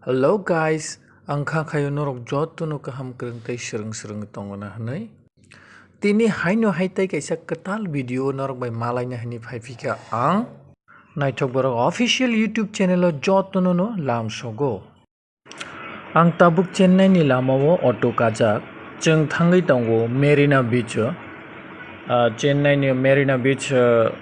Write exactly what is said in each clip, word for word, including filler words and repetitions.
Hello guys, ang kha khayo norok jotono kaham kwrwng tei swrwng swrwng tongona hwnwi. Tini haino hai tei kaisa kwtal video norok bai malaina hwnwi phaiphikha ang. Naithok Borok Official YouTube channel o jotono no lamsogo. Ang tabuk Chennai ni lama o auto kajak. Chwng thangwi tongo Marina Beach o. Ah, Chennai ni Marina Beach, ah,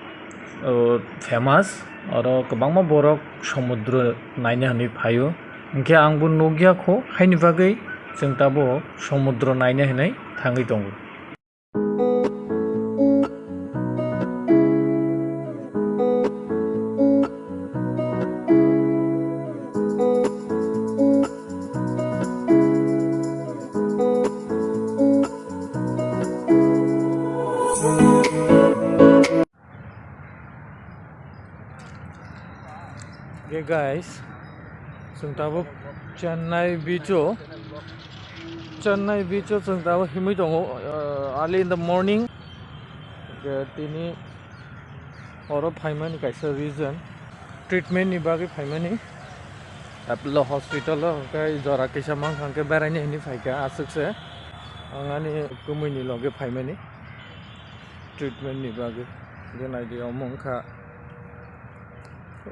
oh, famous. Oro kwbangma borok somudro naina hwnwi phaio. Hinkhe ang bo nukya kho, haini bagwi chwng tabuk somudro naina hwnwi thangwi tongo. Okay guys, chwng tabuk Chennai beach o, Chennai beach o chwng tabuk himwi tongo, uh, early in the morning. Okay, tini oro phaimani kaisa reason, treatment ni bagwi phaimani Apollo Hospital o, hwnkhe jora kisa mankha hwnkhe beraina hwnwi phaikha aswk se. Ang ani kwmwi ni loge phaimani treatment ni bagwi. Hwnkhe naidi omo wngkha.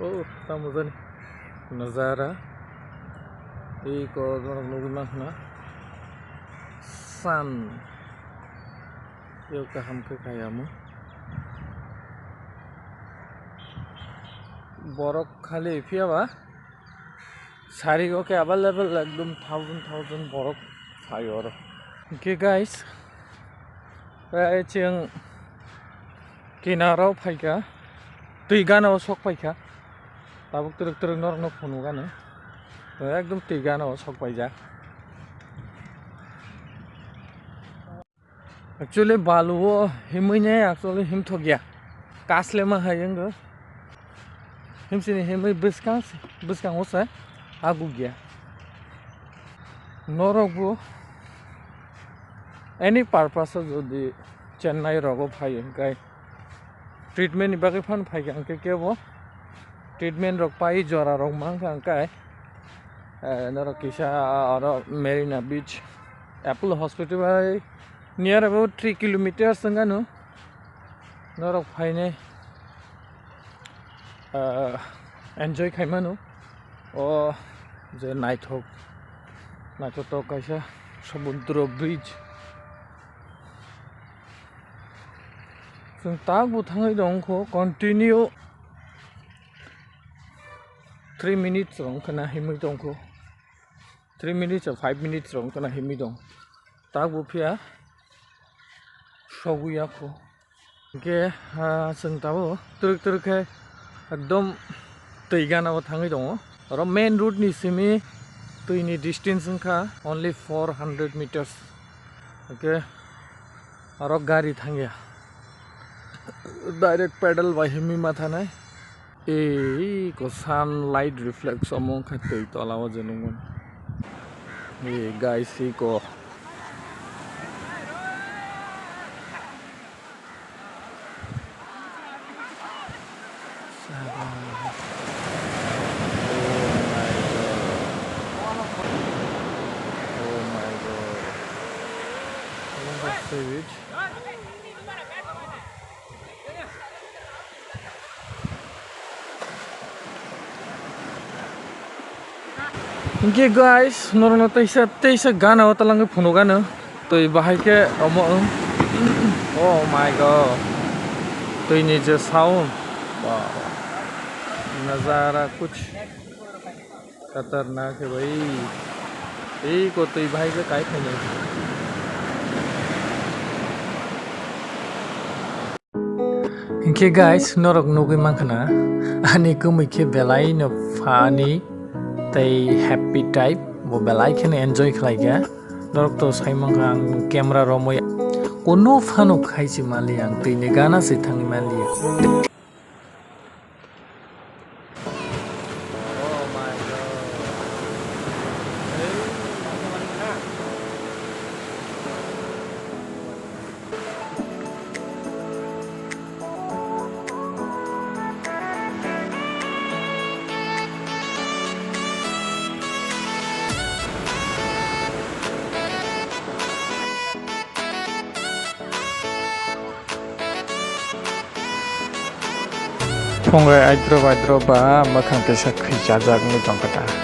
Oh, tamo jani nazara. Iko norok nugwi mankha na. Sun. Yo kaham khe kaya mo. Borok khali phiya ba. Sari o khe available ekdom thousand thousand borok phaio oro. Hwnkhe guys, eh, chwng kinaro phaikha, twi gana o sok paikha, tabuk twrwk twrwk norokno phunukgano, ekdom twi gana o sok paijak. Actually, balu o himwi ne actually himthok ya. Kaslema hai wngkha. Himsini himwi bwskang, bwskango se aguk ya. Norok bo any purpose o jodi Chennai rogo phai hwnkhe, treatment ni bagwi phano phaikha hwnkhe kebo treatment rok pai jora rok mankha hwnkhe, eh, norok kisa oro Marina Beach Apollo Hospital bai near about three kilometers wngkha no norok phainai, eh, enjoy khaimano o je naithok naithotok kaisa somudro bridge. Chwng tak bo thangwi tongkho, continue three minutes rok wngkha na himwi tongkho, three minutes or five minutes rok wngkha na himwi tong, tak bo phiya sogwi yakho. Hwnkhe, ah, chwng tabuk twrwk twrwk khe ekdom twi gana o thangwi tongo. Oro main road ni simi twi ni distance wngkha only four hundred meters. Hwnkhe oro gari thangya. Direct pedal bai himwi ma thanai. Ei, ko sunlight reflection omo wngkha twi tola o je nukmani. Ei, guys, iko. Oh my God. Oh my God. Omo wngkha sea beach. Hwnkhe guys, norokno teisa, teisa gana o talangwi phunukgano. Twi bahai khe omo wng. Oh my God. Twi ni je sound. Wow. Nazara kuch khatarnak hai bhai. Ei ko twi bahai khe kai phainai. Hinkhe guys, norok nugwi mankha na, ani kwmwi khe belai no funny tei happy type, bo belai kheno enjoy khlai kha. Norok to sai mankha ang camera romwi kono phano khaisi manliya, ang twi ni gana se thangwi manliya. Oh my God. Phungai aidro baidro ba mwkhang kisa khwi chajak wngwi tongkha ta.